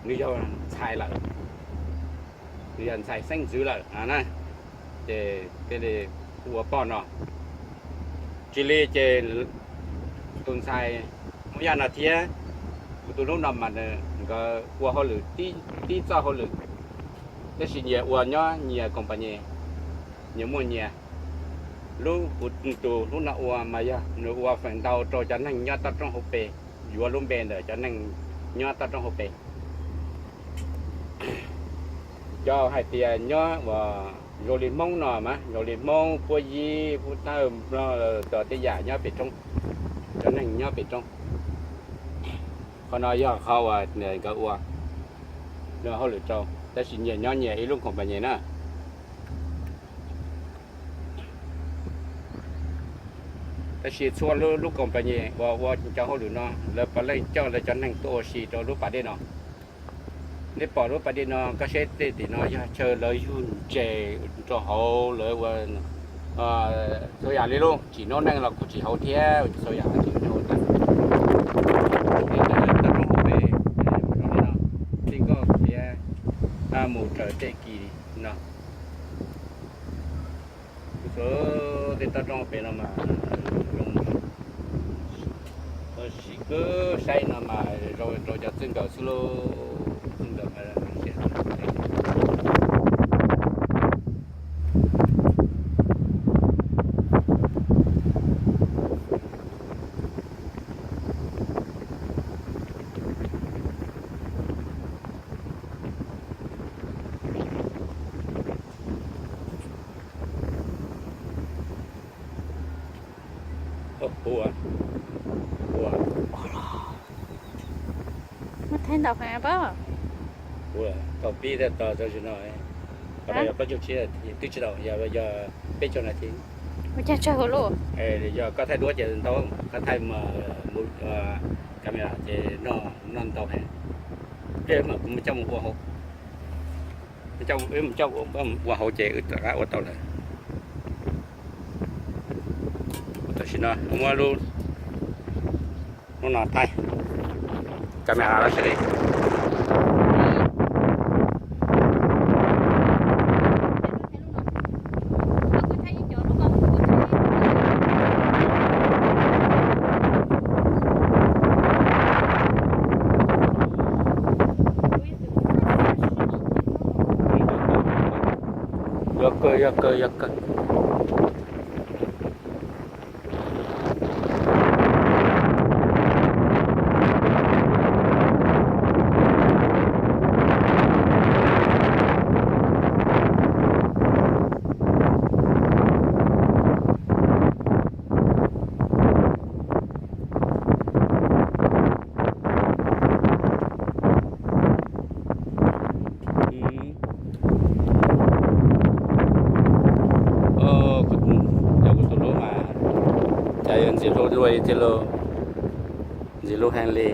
nws yog ntxhais lawm, nws yog ntxhais xeeb ntxwv lawm na, ces thiaj li hu ua poj no. Tsis li ces tus ntxhais Hmoob Yaj no thiab kuv tus hlub no mas nkawd ua hauj lwm tib txoj hauj lwm, tab sis nyias ua nyob nyias company, nyias muaj nyias. Lub kuv tus hlub no ua mas yog nws ua feem ntau rau cov neeg nyob toj roob hauv pes, yuav lub npe ntawm cov neeg nyob toj roob hauv pes. Cov hais tias nyob uas zoo li Hmoob no mas zoo li Hmoob, Puab Yib, Pub Thawj, Nplog, tej yam nyob pem roob, cov neeg nyob pem roob. Qhov no yog qhov uas nkawd ua hauj lwm rau, tab sis nyias nyob nyias ib lub company na. Tab sis txhua lub company uas ua cov hauj lwm no lawv puav leej coj lawv cov neeg tuaj ua si rau lub pas dej no. Nej pom lub pas dej no, koj saib tej tim no yog chaw lawv yug ntses rau hauv, lawv ua txhua yam li lub tsim noob neej los kuj tsim hauv thiab, txhua yam los tsim hauv tas. Toj roob hauv pes, tij nkoj khiav mus raws tej kis no. Txhua tej toj roob hauv pes no mas zoo, sib kub saib no mas zoo rau cov txij nkawm xwb lauj, txij nkawm mas Muaj thaij ntau heev pab. Tau pib thiaj tau txog no, qhov no yog plaub caug tsib, twb tsis tau, yog peb caug nas this. Ua cas tsawg heev lauj. Yog koj thaij duab ces ntau, koj thaij camera ces noj ntau heev. Peb mam kuv coj mus ua hauv, coj ua hauv ces wb rov qab ua tau lawm. Tam sim no muab lub, lub no thaij camera los sawv daws. Yog kawg, yog kawg, yog kawg. Cov kuv tus hlub mas cas yuav ntxim hlub dua li thiab lauj, ntxim hlub heev li.